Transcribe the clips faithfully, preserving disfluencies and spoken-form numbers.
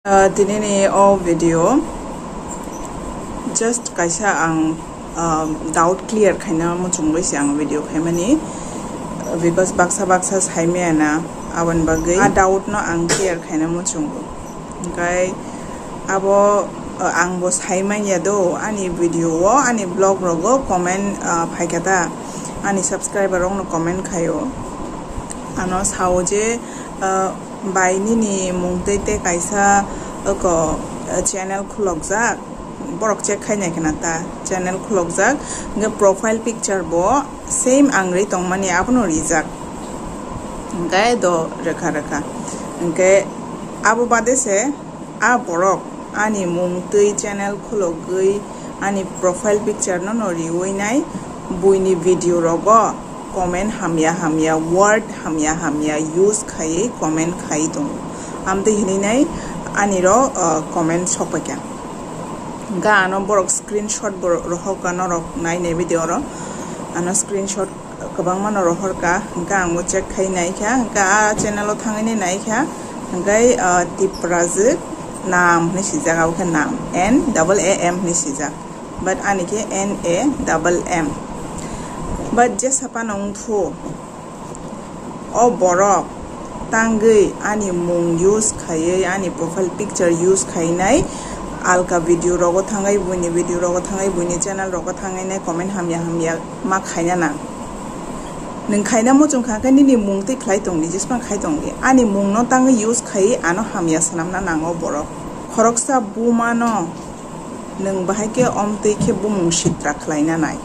Uh, tinini o video just kaisa ang, um, doubt clear khaina muchungwi se ang video khaimani, uh, because baksa baksa saimaya na, aboni bagwi a doubt no ang clear khaina muchungo. Hingkai abo, uh, ang bo saimanya do, ani video o, ani vlog rogo comment, uh, phaikha ta, ani subscriber rokno comment khaio, ano sao je, uh, Bai nini mung tei tei kaisa oko, eh, channel khulokjak, borok check khai nai khna ta channel khulokjak, hwnkhe profile picture bo same ang ri tongmani abono rijak, hwnkhe do rwkha rwkha, hwnkhe abo bade se a borok ani mung twi channel khulogwi ani profile picture no no riwi nai buini video rogo comment hamya hamya, word hamya hamya use khaiwi comment khai tongo. Amtwi hinwi nai ani ro, uh, comment sokpaikha. Hwnkhe ano borok screenshot bo rohorkha norok nai nai video oro. Ano screenshot kwbangma no rohorkha, hwnkhe ang bo check khai naikha, hwnkhe a channel o thangwi naikha, hwnkhe, uh, Tiprajwk Nam hinwi swijak, abo khe Nam, N double A M hinwi swijak. But ani khe N A double M. But jesa phano wngthu, o borok tangwi ani mung use khaiwi, ani profile picture use khainai, alka video rogo thangwi, buini video rogo thangwi, buini channel rogo thangwi nai comment hamya hamya ma khaina nang. Nwng khaina muchung kha khe nini mung twi khlai tongdi, jesphang khai tongdi. Ani mung no tangwi use khaiwi ano hamya swnamna nango borok. Khoroksa buma no nwng bahai khe omtwi khe bumung sitra khlaina nai.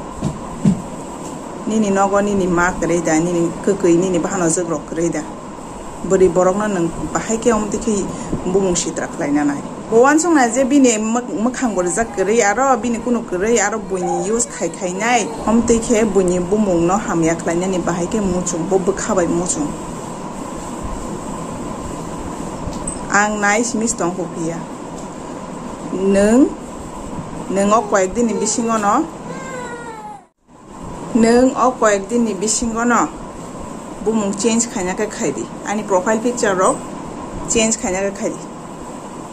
Nini nogo nini ma kwrwi da, nini kwkwi, nini bahanojwk rok kwrwi da. Bwrwi borokno nwng bahai khe omtwi khe bumung sitra khlaina nai. Bo uansuknai je bini mwk-, mwkhang bo rijak kwrwi, aro bini kunu kwrwi, aro buini use khai khainai, omtwi khe buini bumungno hamya khlainani bahai khe muchung, bo bwkha bai muchung. Ang nai simi tong kho phiya. Nwng, nwng o koyek dini bisingono Nwng o koyek din ni bisingo no bumung change khaina khe khai di, ani profile picture rok change khaina khe khai di.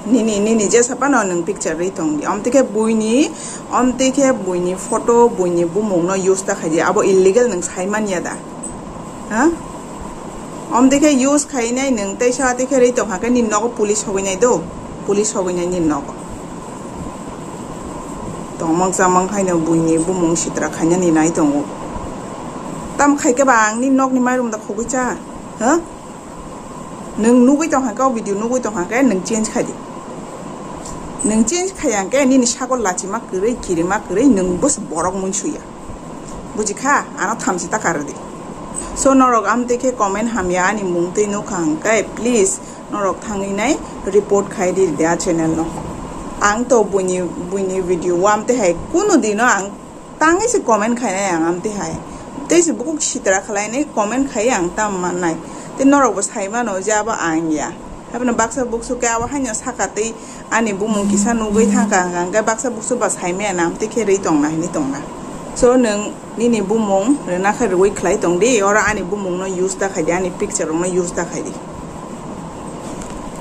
Nini, nini jesa phano nwng picture rwi tong di. Omtwi khe buini, omtwi khe buini photo, buini bumung no use ta khai di. Abo illegal nwng sai man ya da? Ha? Omtwi khe use khainai nwng, teisa twi khe rwi tong kha khe nini nogo police sogwi nai do, police sogwi nai nini nogo. Tongmang chamang khaino buini bumung sitra khainani nai tongo. Tam khai khe ba ang nini nokni mairum da khogwi cha? Ha? Nwng nugwi tong kha khe, o video nugwi tong kha khe nwng change khai di. Nwng change khai ya khe nini sakol lachima kwrwi, kirima kwrwi, nwng bwswk borok mui suya. Buji kha, ano thamchi ta kar di. So norok amtwi khe comment hamya ani mung twi nukha hwnkhe, please norok thangwi nai report khai di de a channel no. Ang to buini, buini video o amtwi hai kunu dino ang tangwi se comment khainai ang amtwi hai. Tei se bukhuk sitra khwlainai comment khai ang tam mannai. Tei norok bo sai mano je abo ang ya. Haibano baksa buksu khe abo haino saka tei ani bumung kisa nugwi thangkha hwnkha hwnkhe baksa buksu ba saimaya na amtwi khe rwi tongna hinwi tongna. So nwng nini bumung rwna khe rwui khlai tong di, oro ani bumung no use ta khai di, ani picture rok no use ta khai di.